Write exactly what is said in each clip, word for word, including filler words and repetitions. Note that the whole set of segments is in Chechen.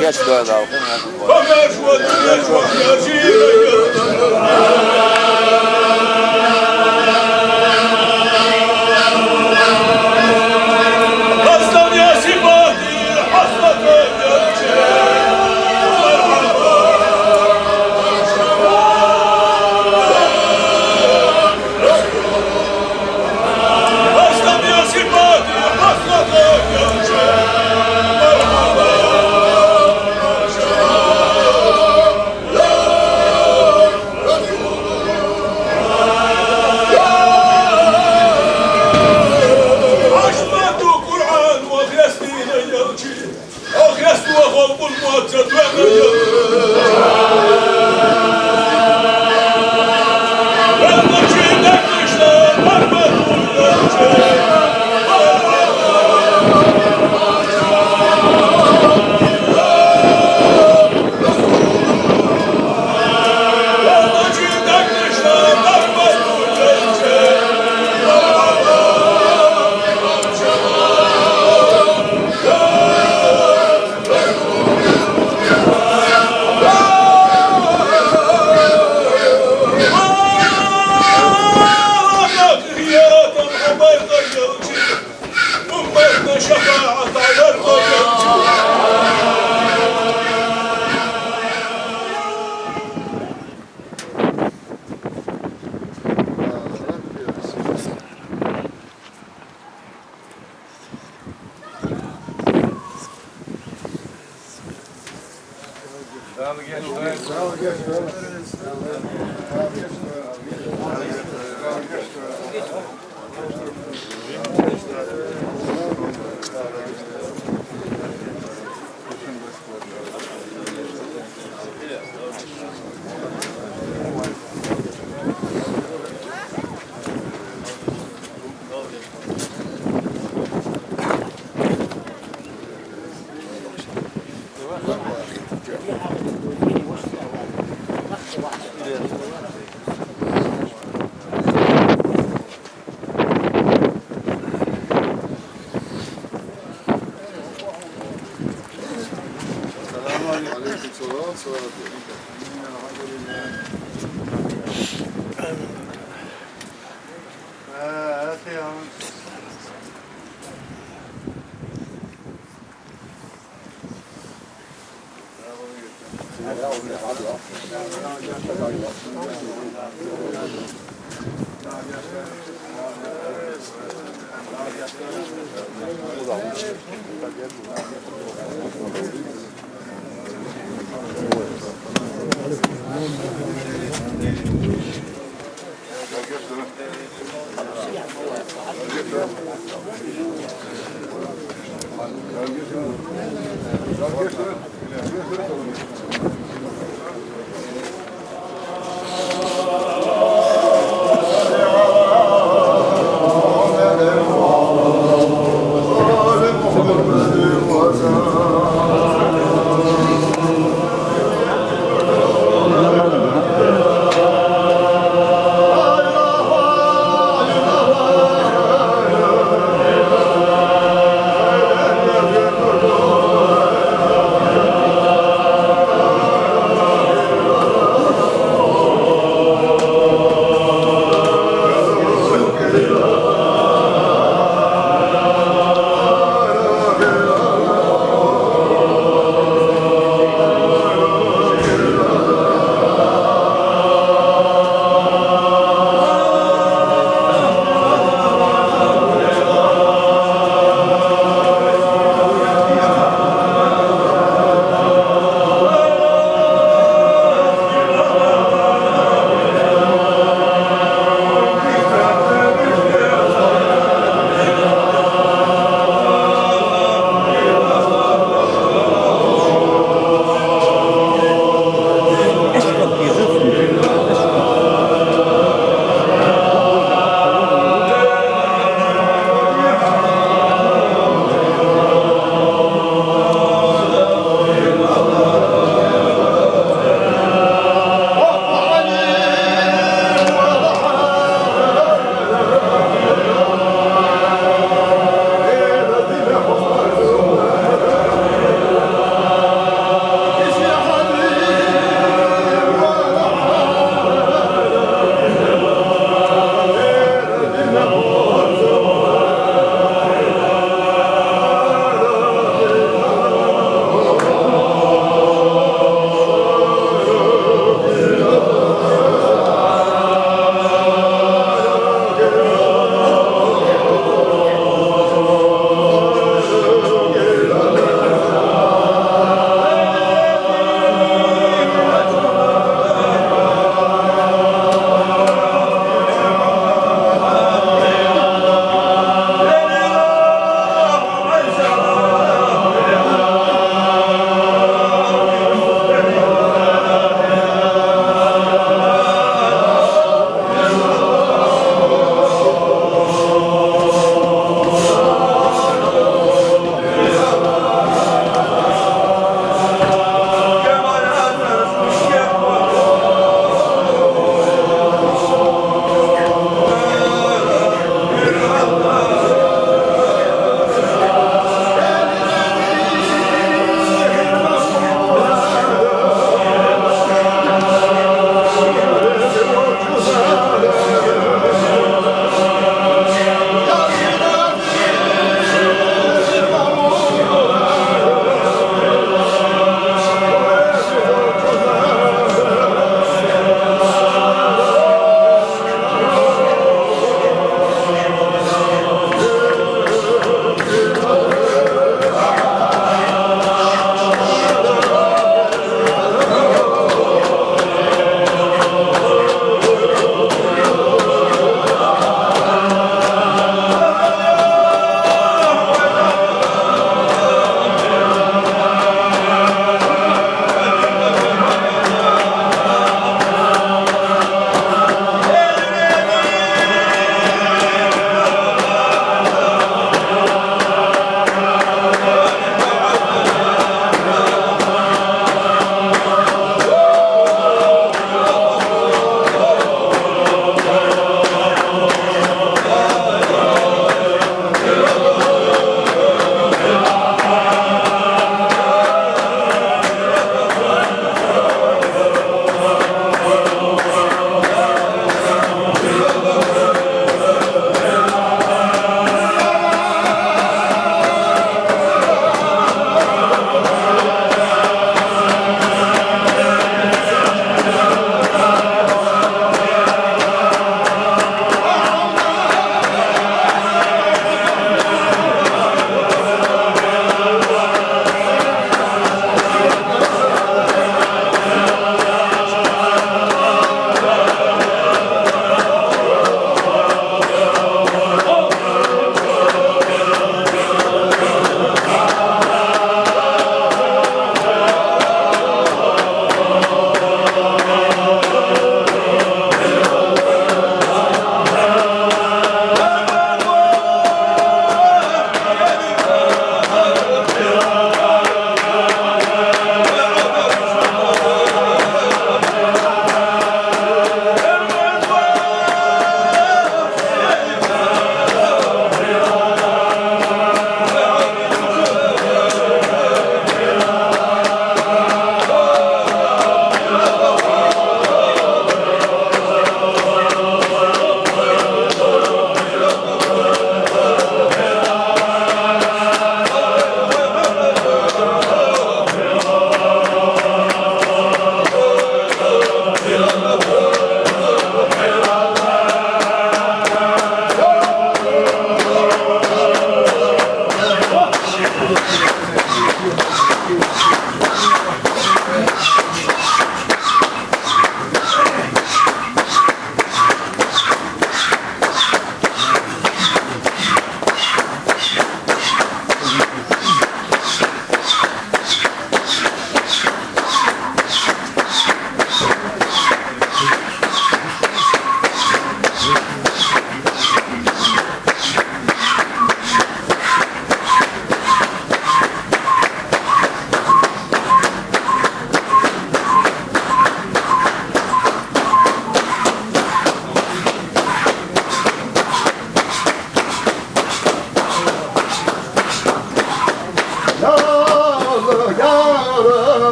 Geç böyle dalgın.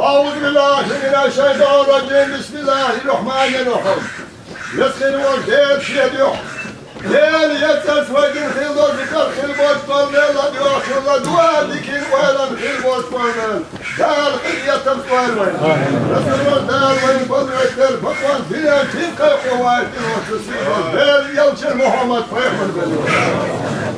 أعوذ بالله من الشيطان الرجيم. بسم الله الرحمن الرحيم. Веза хилла волчу Дела шен дуьхьа. Дела еза цӀарца вайна хилла долу дика хилла болчу баланел а доьхуш, дуьхьал диканна ойланна хилла болчу баланел. Дала къинхетамца ойла вайна. Веза хилла волчу Дала вайна баланаш дерг бакъонца дуьнен чу кхайкхо вайна хилла волчу сийлахь Дела элчан Мухьаммад-пайхамар белли вай.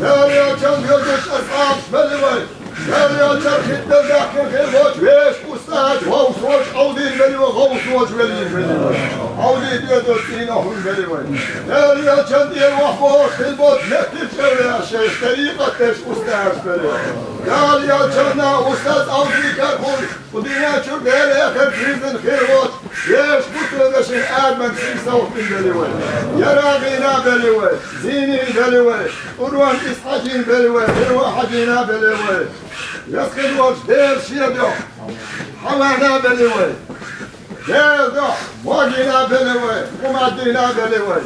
Дела элчан доьзалш, асхьабаш белли вай. Дела элчан хи тӀе даьхкина хилла волчу вешан устазаш, гӀовсалш Ӏовдин белли вай, гӀовсалш веллин белли вай. Ӏовдин доьзалш цӀийнан хӀума белли вай. Дела элчан тӀера вахбохуш хилла болчу меттигерчу эвлаяаш, шайх тӀарикъат деш устазаш белли вай. Дела элчанна устаз Ӏовдин карахула кху дуьнен чуьра Дела эхарт вирзина хилла волчу вешан бусалба вешин адаман сий совгӀатдина белли вай. Ярагъина белли вай. Зийнин белли вай. Урван Исхьаджин белли вай. Ирван Хьаджина белли вай. Веза хилла волчу Дела шен дуьхьа. Хьавана белли вай. Дела дуьхьа Могина белли вай. Къумаддина белли вай.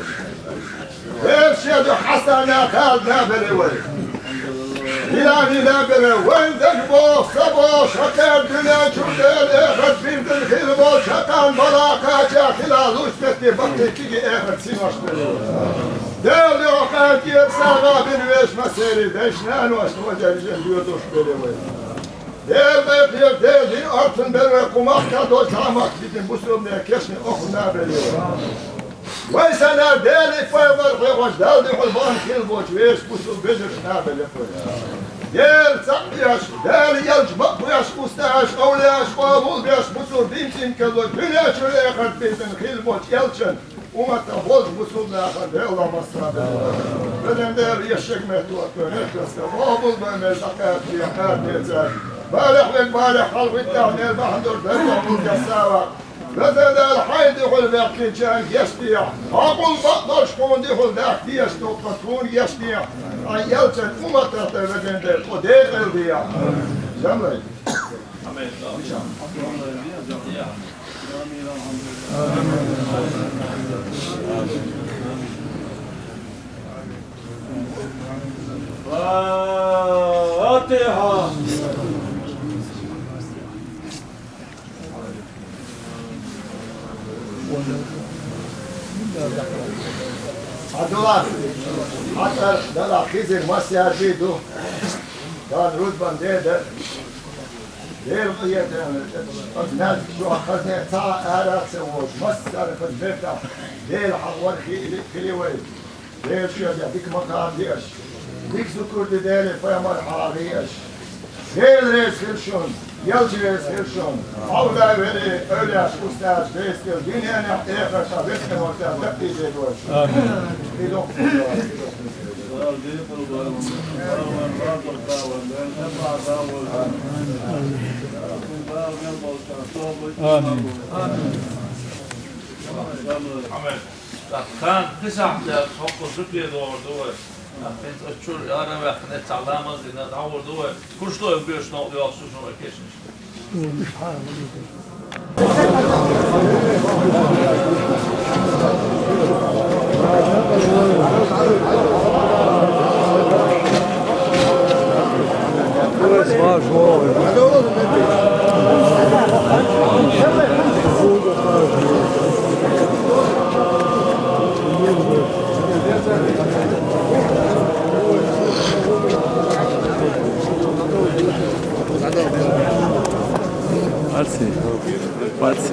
Дела шен дуьхьа Хьасана, Халидна белли вай. Хиламина белли вай. Вайн дагабоху, са боху, хӀокхеран дуьнен чуьра Дела эхарт вирзина хилла волчу хӀокхарна бала кхача хила луш метте баккхий кегий эхарт синош белли вай. Дела дуьхьа кхана тӀера сагӀа бина вешан массеран дайшна, наношна, вежаршна доьзалш белли вай. Дела, вай кхечу Дела дин артан белла вай, кху махкахь долчу цхьа махка дитина бусалбанийн кешнийн охӀлана белла вай. Вай санна Делан пайхамар хьехош Далла дуьхьал бахна хилла болчу вешан бусалба вежаршна белла вай. Дела цхьаъ еш, Дала элча бакъ беш, устазаш, овлияаш къобал беш, бусалба дин цӀинкалло дуьнен чуьра эхарт битина хилла болчу элчан умматах болчу бусалба нахана Дела массара а белла. Везан Дела, ешшаг метта ватто, нетта васта, къобал бан мел дӀакхаьчча, кхаьчча цара. Балех верг балех хьалхийтта, мел бахьана долу даржехь мел десса ваккха. Везан Дела, хьайна дуьхьал ваьккхинчарна гечдехьа, хьан къулбакъ долуш хьуна дуьхьал дахка дезаш долу тхуна гечдехьа, хьайн элчан умматах тӀе, везан Дела, кху декъала дехьа. Жамлай. Фатихьа. Абдулла, хьан цӀарах Дала хезира, маса яр бий ду. Дан рузбан деда. Дела къиятана, ас нациг чохь хазне цхьа а ара а ца волуш, массара хаза бертахь, Дела хьан вара хи-, хили вай. Дела шоьгахь дика макам де аш. Дика зукур де Дела, пайхамар хьагӀ е аш. Дела реза хила шуна, ялча реза хила шуна. Хьовда веле, эвлеш, устаз, бестел, дуьненахь, эхартахь, векхар варта, даккхийзе дойша. Амин. И дохку. Амин. Кхана кхин сахьт лаьцна хӀокху зудчуьнга догӀур ду вай. ТӀаккха хӀинца оцу чуьра ара ваьккхина, цхьа ламаз дина, дӀагӀур ду вай. Кхуьш дойла боьрша новкъа йоккхуш шу вай кешнаш. Пальцы. Пальцы.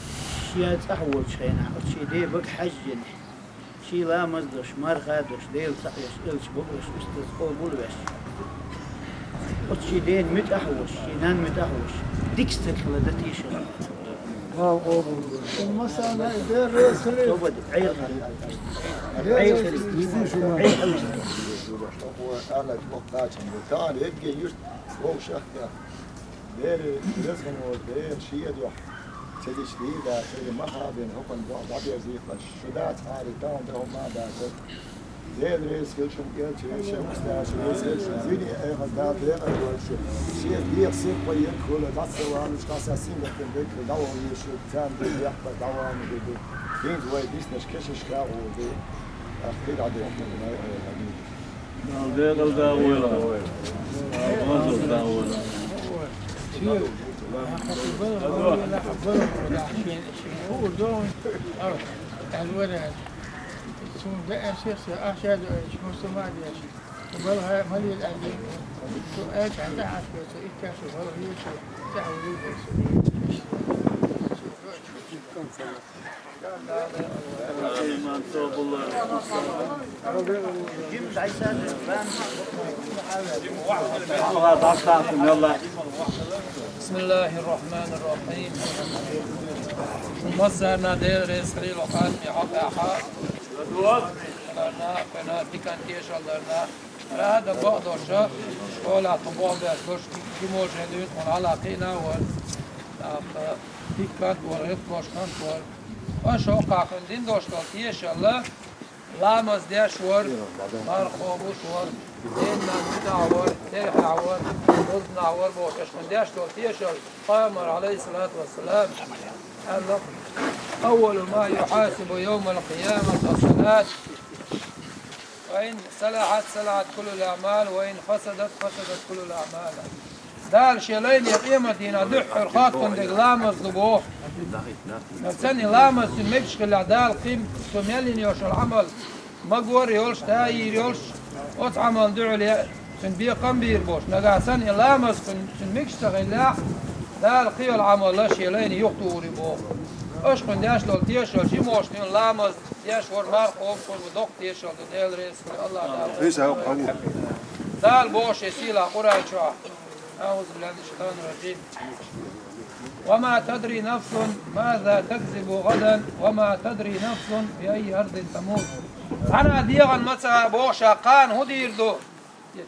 Шен цӀахь волчу хенахь оцу шен ден бага хьаьжжина, шен ламаз а деш, марха а деш, Дела цхьаъ веш, элча бакъвеш, устаз къобал а веш, оцу шен ден муьтӀахь а волуш, шен нанна муьтӀахь а волуш, дика стаг хила дан тешар. Масала, и ден реза хилийла. Тобада, Ӏела хила. Ӏела хила. Ӏела хила. Тахана егге юьрт вовшах а. Дера везгӀина волу Дела шен дуьхьа ца дича дийр дац, ца ма хаабина хӀокхунна боху дӀаберзийхаш, шу дац хьари, тахана дан хӀума а дац. Дела реза хила шуна кӀел чуьра, шен устазаша реза хила шуна, зуьне айхьа Дала декъала дойла шу. Шен дегӀан сирхо ерг хуьлу, дӀа ца валуш, дӀа сан сингаттам дерг хуьлу, дӀавала веза шу, царна ду, бехк бан дӀавала ду. ХӀинца вай диснарш кешнашкахь а гӀур ду. Ахь кхин дӀа дехна, май айхьа ду. Дала декъала да войла. Дала гӀазот да войла. بسم الله الرحمن الرحيم. Масарна Дела реза хилийла хьан тӀехь хьокъехь. Ларна, кхуьнан дикан тешалларна. Рада бакъдоша, школахь тхо бохбеш дош, гиможен дуьйна тхуна хьала кхиъна вара. ТӀаккха дика кад вара, гӀиллакхош кад вара. Аша хӀокхахь кхуьнан дина дош долу тешалла, ламаз деш вара, марха кхобуш вара, динан муьтӀахь вара, терхьехь вара, гӀузнахь вара бохуш, аша кхуьнан деш долу тешалла, пайхамар, алейхиссалату вассалам, аьлла: «أول ما يحاسب يوم القيامة الصلاة». «وإن صلحت صلحت كل الأعمال، وإن فسدت فسدت كل الأعمال». Дала шен лайне къематдийнахь дуьххьара хоттун дерг ламаз ду боху. Ма царна и ламаз цуьнан мегаш хилла, Дала кхин цо мел йина йолуш йолу Ӏамал магор а йолуш, таийр а йолуш, оцу Ӏамална дуьхьал цуьнан бекхам а бийр болуш. Нагахь санна и ламаз цуьнан, цуьнан мегаш ца хиллехь, Дала кхин йолу Ӏамал шен лайне юхатухур ю боху. Аша кхуьнан деш долу тешалла жимошна ю, ламаз деш вара, марха кхобуш вара, доккха тешалла ду, Дела реза хуьлда, АллахӀ Дала. Дала боху шен сийлахь Къуръан чохь. أعوذ بالله من الشيطان الرجيم. وما تدري نفس ماذا تكسب غدا، وما تدري نفس بأي أرض تموت. Цхьана а дегӀан ма ца хаьа боху ша кхана хӀун дийр ду.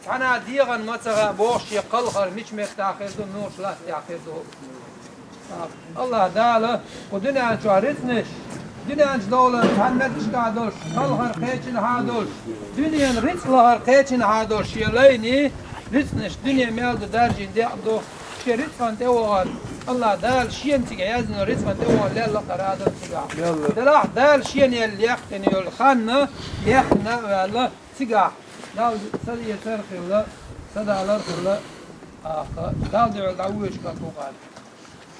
Цхьана а дегӀан ма ца хаьа боху шен кхалхар мича меттахь хир ду, муьлхачу латтехь хир ду. АллахӀ Дала кху дуьнен чохь рицкъанаш, дуьнен чу довлар цхьана метташкахь долуш, кхалхар кхечанхьа долуш, дуьненан рицкъ лахар кхечанхьа долуш шен лайне, рицкъанаш дуьне мел ду даржийна декъ ду, шен рицкъан тӀе вахар, АллахӀ Дала шена цига яздина рицкъан тӀе вахар лелла кхара адам цигахь. Делахь Дала шена елла яьккхина йолу хан яьккхина а ваьлла цигахь. Далла ца эцар а хилла, ца далар а хилла, тӀаккха Далла дуьхьал дӀавоьдуш кху къар.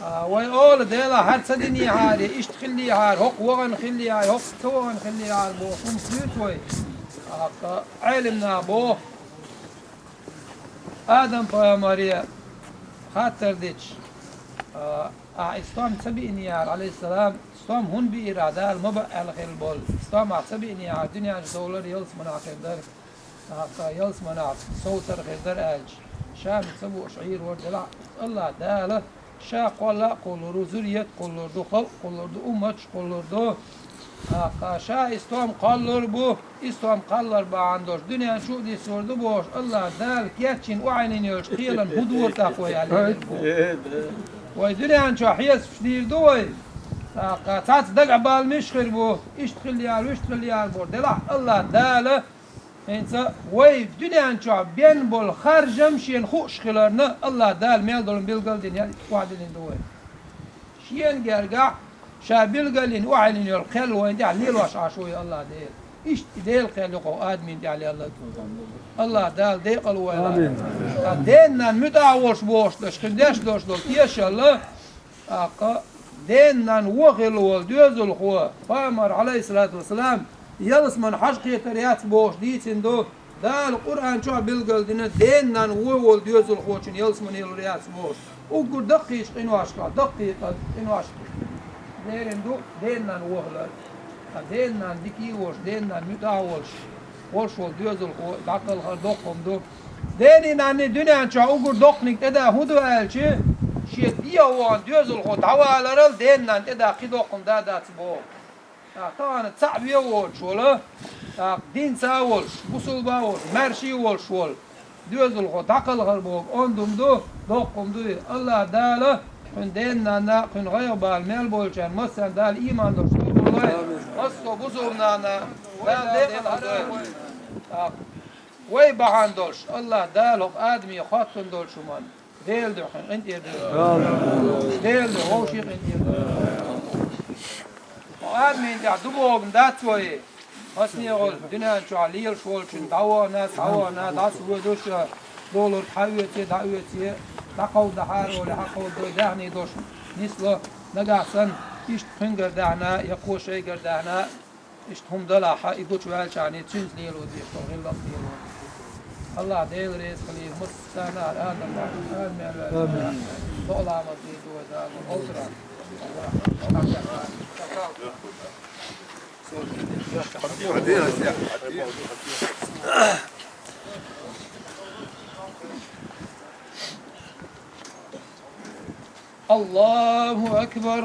А, вай олу, Дела, хӀара ца динехьара, иштта хиллехьара, хӀокху вахана хиллехьара, хӀокху ца вахана хиллехьара боху хӀума суьйцу вай. ТӀаккха Ӏелимна боху, Адам-пайхамаре хаттар дича, а, ахь и стом ца биънехьара, алейхиссалам, стом хӀунда биира Дала ма баа аьлла хилла болу. Стом ахь ца биънехьара, дуьнен чу довлар ялсаманахь хир дара. ТӀаккха ялсаманахь совцар хир дара аьлча, ша ма ца бууш Ӏийр вара делахь, АллахӀ Дала ша кхолла а кхоллур ву, зуррият а кхоллур ду, халкъ а кхоллур ду, умматаш а кхоллур ду. ТӀаккха ша и стом кхоллур бу, и стом кхоллар бахьана долуш дуьнен чу а диссур ду бохуш, АллахӀ Дала кечйина охьайнина йолчу кхелан хӀун дора тӀаккха вай аьлла хир бу. Вай дуьнен чохь хьесапаш дийр ду вай. ТӀаккха цхьацца дагахь балмиш хир бу, иштта хиллехьара, вуьшта хиллехьара боху. Делахь АллахӀ Дала ХӀинца вай дуьнен чохь бен болу харжам шена хууш хиларна, АллахӀ Дала мел долу билгал а дина, охьадиллина ду вай. Шена гергахь ша билгалйина, охьайиллина йолу кхел вайна тӀехь лелош Ӏаш ву АллахӀ Дела. Иштта и Делан кхел ю кху адамийн тӀехь лелла. АллахӀ Дала декъала войла. Амин. Ткъа денна муьтӀахь волуш бохуш дерш, кхин деш долуш долу тешалла, ТӀаккха денна вон хилла волу доьзалхо, пайхамар, алейхиссалату вассалам, ялсамане хьажа кхетар яц бохуш дийцина ду. Дала Къуръан чохь билгал дина, денна вон волу доьзалхочун ялсамане лур яц бохуш. Уггар даккхийчу къиношкахь, даккхий къа-, къиношкахь. Леррина ду дена-нана вохалар. Ткъа дена-нана дика а волуш, дена-нана муьтӀахь а волуш, волуш волу доьзалхо дӀакхалхар доккха хӀума ду. Денний-нанний дуьнен чохь уггар доккханиг тӀеда хӀун ду аьлча, шен дегӀан вахана доьзалхо дӀаваларал дена-нанна тӀеда кхин доккха хӀума да дац боху. ТӀаккха тахана цхьаъ вен воцуш волу, тӀаккха динца а волуш, бусулба а волуш, маьрша а волуш волу доьзалхо дӀакхалхар боху онда хӀума ду, доккха хӀума ду и. АллахӀ Дала кхуьнан дена-нанна, кхуьнан гӀайгӀа-бала мел болчарна массарна Дала ийман долуш духур лойла. Массо а бусулба нана Дала декъала дойла. ТӀаккха вай бахьана долуш АллахӀ Дала хӀокху Адаме хоттун долуш хӀуманна Делан дуьхьа къинтӀера дойла. Делан дуьхьа вовшийн къинтӀера дойла. Хьо Адамийн тӀехь ду бохург дац вай. Массанхьа дуьнен чохь лелаш волчун дӀавахана, схьавахана, дӀасавоьдуш, долург хьаоьций, дӀаоьций, дӀакховдахьара олий, хьакховдадой, даьхний долуш нисло, нагахь санна, иштта кхуьнгара даьхна, я кхо шайгара даьхна, иштта хӀума далахь, и гучуваьллачхьана, цуьнца лело дезаш долу гӀиллакх лело. АллахӀ Дела реза хуьлийла, массарна а Адам бахьана, Адам мел ваьлла, бакъ ламаз дийр ду вай Дала, олтара. الله أكبر.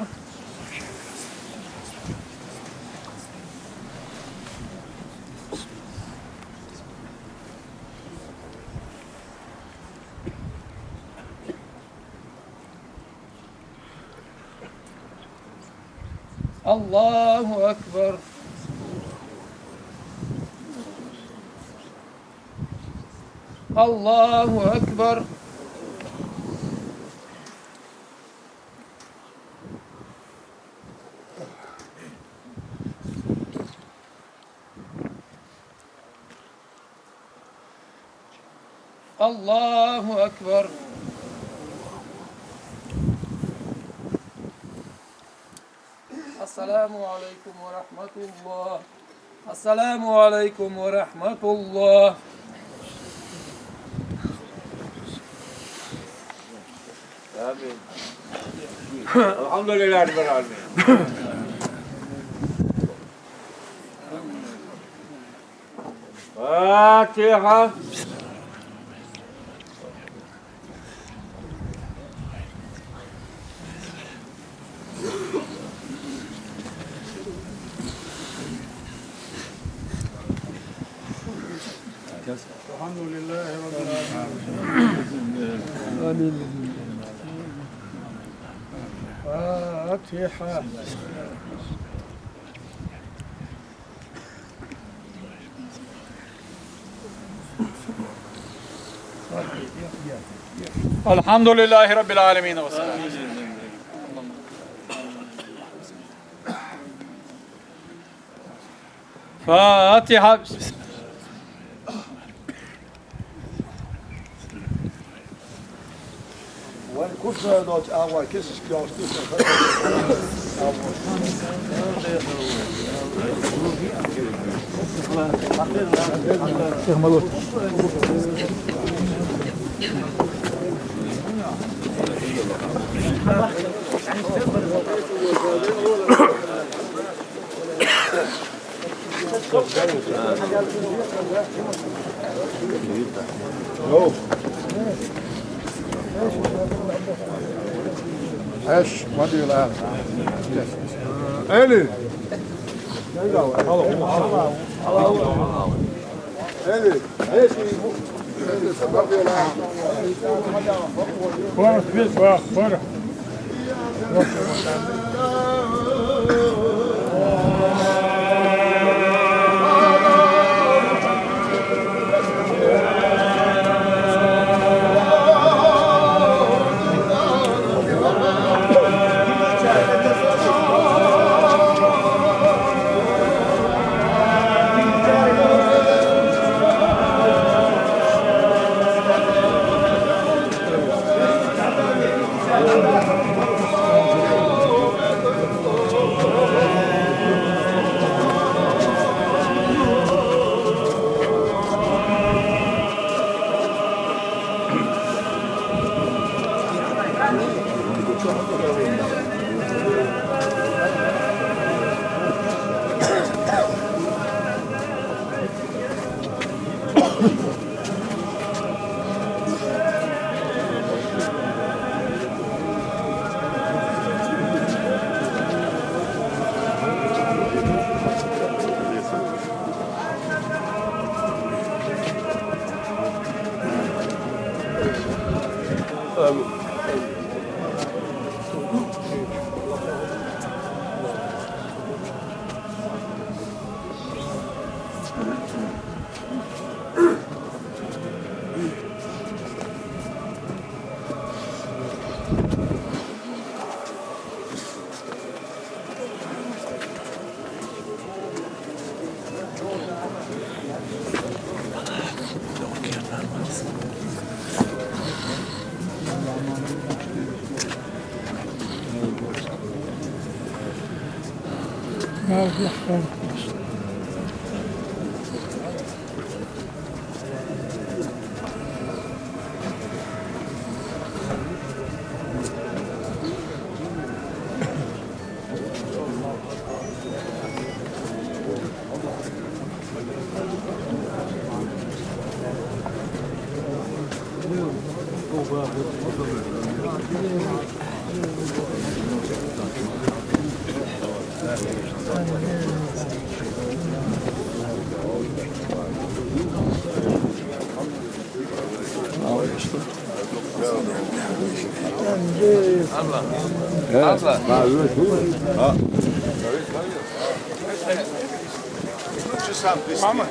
الله أكبر. الله أكبر. الله أكبر. السلام عليكم ورحمة الله. السلام عليكم ورحمة الله. آمين. الحمد لله رب العالمين. فاتحة. الحمد لله رب العالمين. آمين. فاتحة. الحمد لله رب العالمين. فاتحة. Ash, what do you laugh? Eli. Eli. Abla. Abla. Mama.